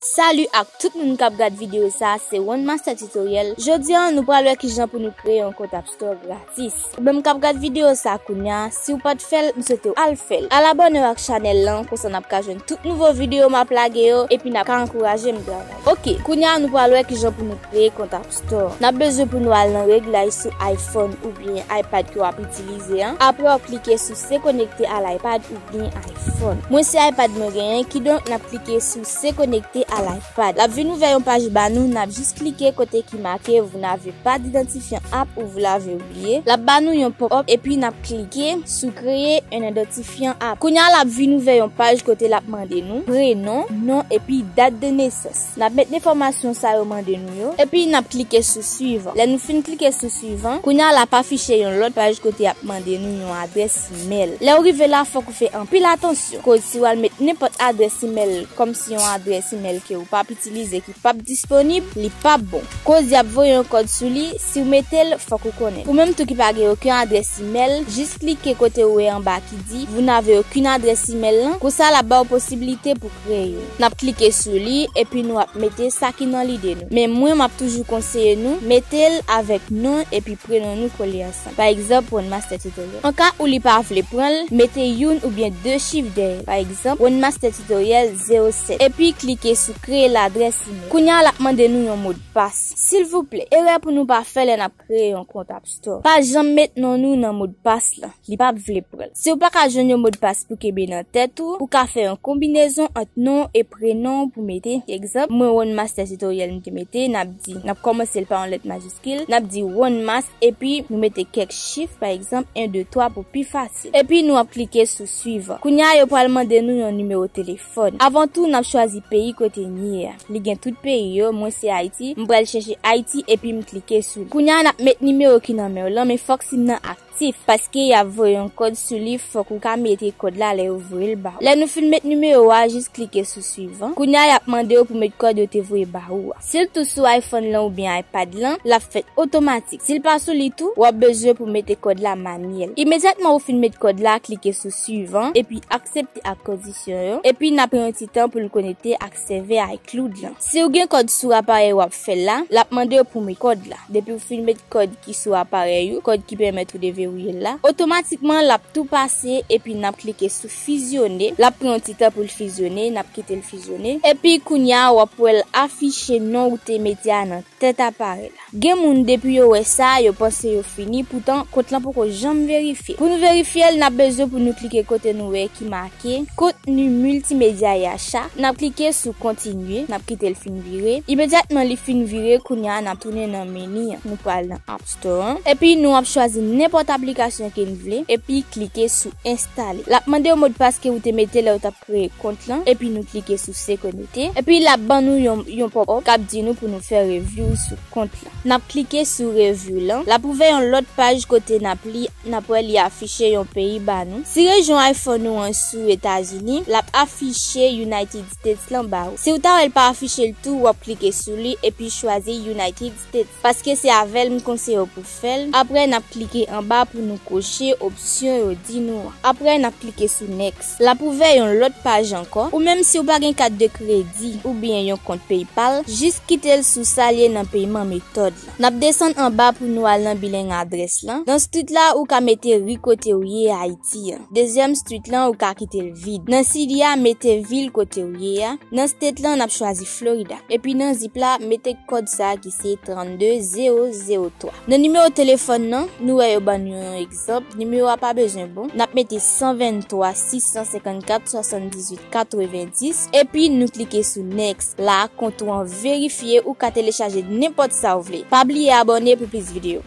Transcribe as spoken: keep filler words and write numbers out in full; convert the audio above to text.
Salut ak tout moun k ap gad videyo sa, se One Master Tutorial. Jodi a, nou pral wè kijan pou nou kreye yon kont App Store gratis. Ou menm k ap gad videyo sa kounya, si w pa t fè l, m swete w al fè l. Al abòne w ak chanèl lan, konsa n ap ka jwenn tout nouvo videyo m ap lage yo, epi n ap ka ankouraje m travay. Ok, kounya nou pral wè kijan pou nou kreye kont App Store. N ap bezwen pou nou al nan reglaj sou iPhone oubyen iPad ke w ap itilize an. Apre w ap klike sou se konekte a l'iPad oubyen iPhone. Mwen se iPad mwen genyen, kidonk n ap klike sou se konekte a l'iPad. L ap vin ouvè yon paj ba nou, n ap jis klike kote ki make Vous n'avez pas d'identifiant app ou vous l'avez oublié. L ap ba nou yon pop-up epi n ap klike sou créer un identifiant app. Kounya l ap vin ouvè yon paj kote l ap mande nou prenon, non epi dat de nesans. N ap met enfòmasyon sa yo mande nou yo, epi n ap klike sou suivant. Lè nou fin klike sou suivant, kounya l ap afiche yon lòt paj kote y ap mande nou yon adrès imèl. Lè w rive la, fòk ou fè anpil atansyon, koz si w al met nenpòt adrès imèl kòmsi yon adrès imèl ke ou p ap itilize ki p ap disponib, li p ap bon. Koz y ap voye yon kòd sou li, si w mete l, fòk ou konnen. Ou menm tou ki pa gen okenn adrès imèl, jis klike kote w wè anba ki di Vous n'avez aucune adresse email lan, konsa l ap ba w posiblite pou kreye youn. N ap klike sou li, epi nou ap mete sa ki nan lide nou. Men mwen, m ap toujou konseye nou, mete l avèk non epi prenon nou kole ansanm. Pa egzanp, One Master Tutorial. An ka ou li pa vle pran l, mete youn oubyen de chif dèyè l. Pa egzanp, One Master Tutorial zewo sèt. Epi klike sou kreye ladrès imèl. Kounya l ap mande nou yon modpas. Silvouplè, erè pou nou pa fè lè n ap kreye yon kont App Store. Pa janm met non nou nan modpas lan. Li p ap vle pran l. Si w pa ka jwenn yon modpas pou kenbe nan tèt ou, ou ka fè yon konbinezon ant non e prenon w pou mete. Egzanp, mwen One Master Tutorial m te mete, n ap di, n ap kòmanse l pa yon lèt majiskil, n ap di One Mas epi nou mete kèk chif, pa egzanp, en, de, twa pou pi fasil. Epi nou ap klike sou suivant. Kounya yo pral mande nou yon nimewo telefòn. Avan tou, n ap chwazi peyi kote n ye a. Li gen tout peyi yo, mwen se Ayiti, m pral chèche Ayiti epi m klike sou li. Kounya n ap met nimewo ki nan men w lan, men fòk sim nan aktif, paske y ap voye yon kòd sou li, fòk ou ka mete kòd la lè yo voye l ba w. Lè nou fin met nimewo a, jis klike sou suivant. Kounya y ap mande w pou met kòd yo te voye ba ou a. Si l tou sou iPhone lan oubyen iPad lan, l ap fèt otomatik. Si l pa sou li tou, w ap bezwen pou mete kòd la manyèl. Imedyatman ou fin met kòd la, klike sou suivant, epi aksepte ak kondisyon yo, epi n ap pran yon ti tan pou l konekte ak sèvè iCloud lan. Si w gen kòd sou aparèy w ap fè l la, l ap mande w pou met kòd la. Depi w fin met kòd ki sou aparèy ou, kòd ki pèmèt ou deverouye l la, otomatikman l ap tou pase epi n ap klike sou fizyone. L ap pran yon ti tan pou l fizyone, n ap kite l fizyone. Epi kounya w ap wè l afiche non ou te mete a nan tèt aparèy la. Gen moun depi yo wè sa, yo panse yo fini, poutan kont lan poko janm verifye. Pou nou verifye l, n ap bezwen pou nou klike kote nou wè ki make Contenu multimédia et achat. N ap klike sou kontinye, n ap kite l fin vire. Imedyatman li fin vire, kounya n ap tounen nan meni an. Nou pral nan App Store an. Epi nou ap chwazi nenpòt aplikasyon ke n vle, epi klike sou enstale. L ap mande w modpas ke ou te mete lè w t ap kreye kont lan, epi nou klike sou se konekte. Epi l ap ban nou yon, yon pop-up k ap di nou pou nou fè review sou kont lan. N ap klike sou review lan. L ap ouvè yon lòt paj kote n ap li, n ap wè li afiche yon peyi ba nou. Si rejyon iPhone ou an sou Etazini, l ap afiche United States lan ba ou. Si w ta wè l pa afiche l tou, w ap klike sou li epi chwazi United States, paske se avè l m konseye w pou fè l. Apre, n ap klike anba pou nou koche opsyon yo di nou an. Apre, n ap klike sou next. L ap ouvè yon lòt paj ankò. Ou menm si w pa gen kat de kredi oubyen yon kont PayPal, jis kite l sou sa l ye nan peyman metòd lan. N ap desann anba pou nou al nan billing address lan. Nan street la, ou ka mete ri kote w ye Ayiti an. Dezyèm street lan, ou ka kite l vid. Nan city a, mete vil kote w ye a. Nan state lan, n ap chwazi Florida. Epi nan zip la, mete kòd sa a ki se trannde zewo zewo twa. Nan nimewo telefòn nan, nou wè yo ban nou yon egzanp. Nimewo a pa bezwen bon. N ap mete san venntwa sis san senkannkat swasanndizuit katrevendis. Epi nou klike sou next. La, kont ou an verifye, ou ka telechaje nenpòt sa w vle. Pa bliye abòne pou plis videyo.